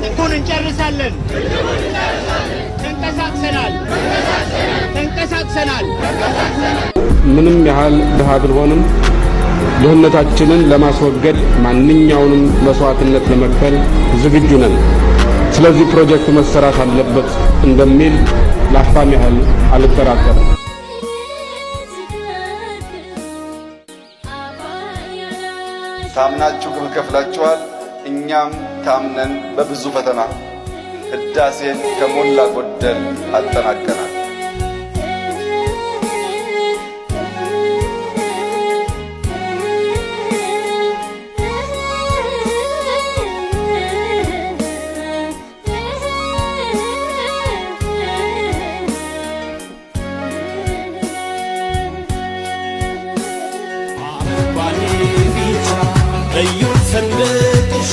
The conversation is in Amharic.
ግድቡን እንጨርሳለን። ተንቀሳቅሰናል፣ ተንቀሳቅሰናል። ምንም ያህል ድሃ ብንሆንም ድህነታችንን ለማስወገድ ማንኛውንም መስዋዕትነት ለመክፈል ዝግጁ ነን። ስለዚህ ፕሮጀክቱ መሰራት አለበት እንደሚል ለአፍታም ያህል አልጠራጠርም። ታምናችሁ ግብር ከፍላችኋል። እኛም ታምነን በብዙ ፈተና ህዳሴን ከሞላ ጎደል አጠናቀናል። ቀዩን ሰንደቅሽ።